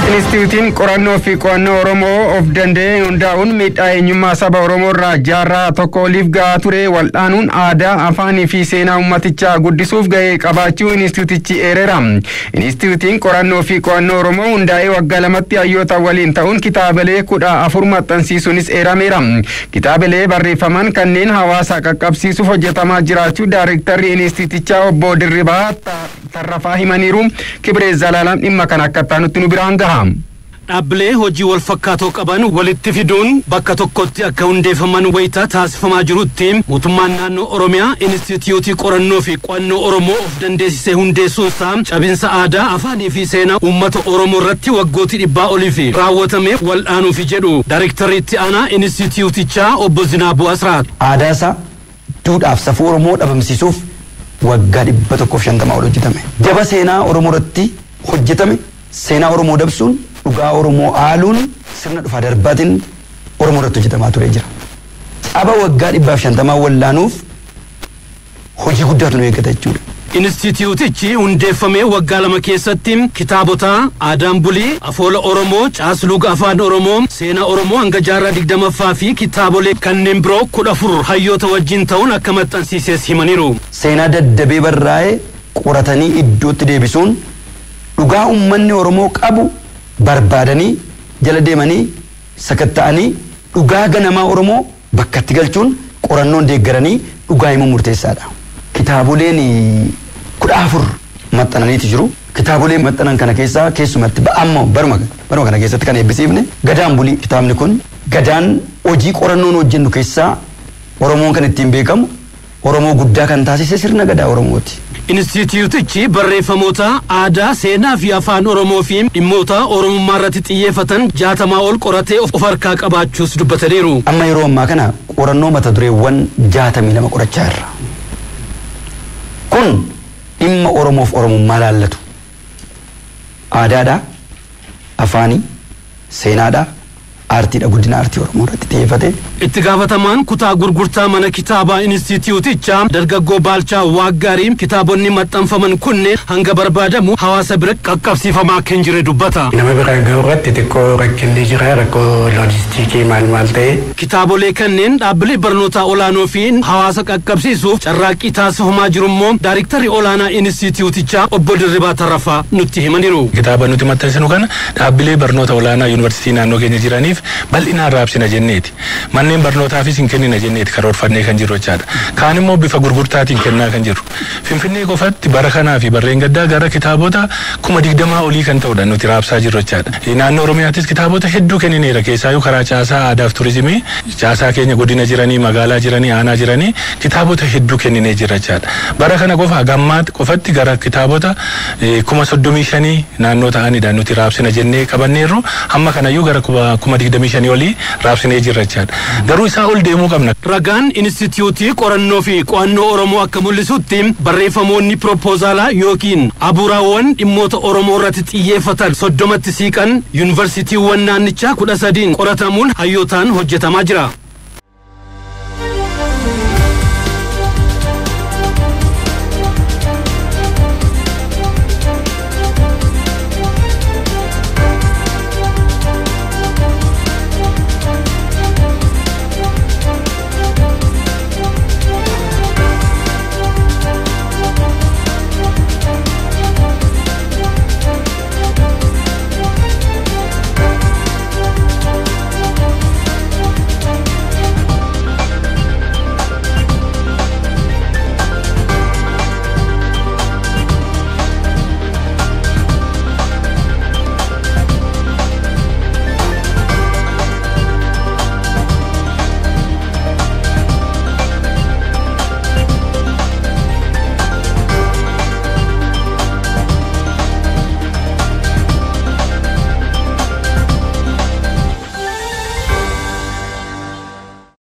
Inistituutiin qorannoo fi qo'annoo Oromoo of danda'ee hundaa'uun miidhaa eenyummaa saba Oromoo irraa jaarraa tokko oliif gahaa ture wal'aanuun aadaa, afaanii fi seenaa uummatichaa guddisuuf gahee qabaachuu inistituutichi eereera. Inistituutiin qorannoo fi qo'annoo Oromoo hundaa'ee waggaa 2tti hayyoota waliin ta'uun kitaabilee 14 maxxansiisuunis eerameera. Kitaabilee barreeffaman kanneen hawaasa qaqqabsiisuuf hojjetamaa jiraachuu daayirektarri inistituutichaa obbo Dirribaa Tarrafaa himaniiru. Kibiree Zalaalam dhimma kana akka taanutti nu biraan gaha. Dhaabbilee hojii wal fakkaatoo qaban walitti fiduun bakka tokkotti akka hundeeffaman wayita taasifamaa jirutti, mootummaan naannoo Oromiyaa Inistituutii qorannoo fi qo'annoo Oromoo of dandeessisee hundeessuunsaa cabinsa aadaa, afaanii fi seenaa uummata Oromoo irratti waggootii 100 olii fi raawwatame wal'aanuufi jedhu Daayirektarri itti aanaa Inistituutichaa obbo Zinaabuu Asraat. Aadaa isaa, duudhaaf safuu Oromoo dhabamsiisuuf waggaa 150 ol hojjetame. Daba seenaa Oromoo irratti hojjetame, seenaa Oromoo dabsuun, dhugaa Oromoo haaluun sirna dhufaa darbaatiin Oromoo irratti hojjetamaa ture jira. Caba waggaa 150 wallaanuuf hojii guddaatu nu eeggata jechuudha. Inistituutichi hundeeffamee waggaa 2 keessatti kitaabota Aadaan Bulii, Afoola Oromoo, Caasluga Afaan Oromoo, Seenaa Oromoo hanga jaarraa 20ffaa fi kitaabolee kanneen biroo 14 hayyoota wajjin ta'uun akka maxxansiises himaniiru. Seenaa daddabee barraa'ee qoratanii iddootti deebisuun, dhugaa uummanni Oromoo qabu barbaadanii jala deemanii sakatta'anii, dhugaa ganamaa Oromoo bakkatti galchuun qorannoon deeggaranii dhugaa himuu murteessaadha. Kitaaboleen 14 maxxananiitu jiru. Kitaabolee maxxanan kana keessaa keessumatti ammoo baruma kana keessatti kan eebbisiifne Gadaan Bulii, kitaabni kun gadaan hojii qorannoon hojjennu keessaa Oromoon kan ittiin beekamu, Oromoo guddaa kan taasise sirna gadaa Oromooti. Inistituutichi barreeffamoota aadaa, seenaa fi afaan Oromoo fi dhimmoota Oromummaa irratti xiyyeeffatan 60 ol qoratee of harkaa qabaachuus dubbataniiru. Amma yeroo ammaa kana qorannoo mata dureewwan 62 qorachaa jirra. Kun dhimma Oromoof Oromummaa laallatu. Aadaadha, afaanii, seenaadha, aartiidha, guddina aartii Oromoo irratti xiyyeeffate. Itti gaafatamaan kutaa gurgurtaa mana kitaabaa Inistituutichaa dargaggoo Baalchaa Waaggaarii kitaabonni maxxanfaman kunneen hanga barbaadamu hawaasa bira qaqqabsiifamaa akka hin jirre dubbata. Nama bira gahuu irratti xiqqoo rakkinni jira, rakkoo loojistiikii maal maal ta'e. Kitaabolee kanneen dhaabbilee barnootaa olaanoo fi hawaasa qaqqabsiisuuf carraaqqii taasifamaa jiru immoo daayirektarri olaanaa Inistituutichaa obbo Dirribaa Tarrafaa nutti himaniiru. Kitaaba nuti maxxansinu kana dhaabbilee barnoota olaanaa yuunivarsiitii naannoo keenya jiraniif bal'inaan raabsina jenneeti. Manneen barnootaafis hin kennina jenneeti karoorfannee kan jiru jechaadha. Kaan immoo bifa gurgurtaatiin kennaa kan jiru. Finfinnee qofatti bara kanaa fi barreen gaddaa gara kitaabota 20,000 olii kan ta'udha nuti raabsaa jirru jechaadha. Naannoo Oromiyaattis kitaabota hedduu kennineera, keessaayyuu karaa caasaa aadaaf turizimii caasaa keenya godina jiranii, magaalaa jiranii, aanaa jiranii kitaabota hedduu kenninee jira jechaadha. Bara kana qofa gammaatti qofatti gara kitaabota 35,000 naannoo ta'anidha nuti raabsina jennee qabanneerru, hamma kanayyuu gara 25,000 olii raabsinee jirra jechaadha. Garuu isaa ol deemuu qabna. Ragaan Inistituutii qorannoo fi qo'annoo Oromoo akka mul'isutti, barreeffamoonni piroopoozaalaa yookiin abuuraawwan dhimmoota Oromoo irratti xiyyeeffatan 30tti siiqan yuunivarsiitiiwwan naannichaa 13 qoratamuun hayyootaan hojjetamaa jira.